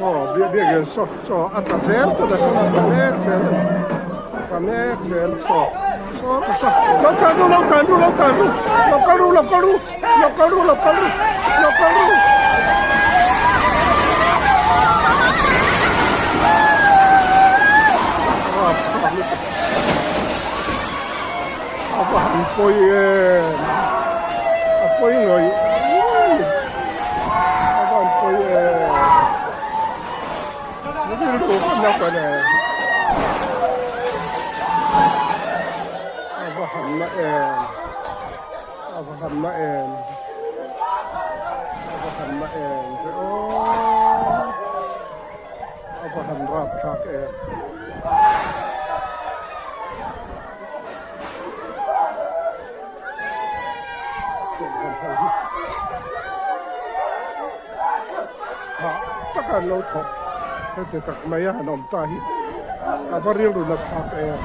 Saw biakin saw chaw a tla zel tuna saw a tla mek zel a ni a tla mek zel saw saw tla saw lo tlan ru lo tlan ru lo tlan ru lo kal ru lo kal ru lo kal ru lo kal ru lo kal ru. A va han pawi em a pawi ngawih ngawih a va han pawi em rilru ka na ka ne a va han na em a va han na em a va han na em ve aw a va han rapthlak em. Hah taka an lo thawk heti tak mai a han awm ta hi a va rilru nat thlak em.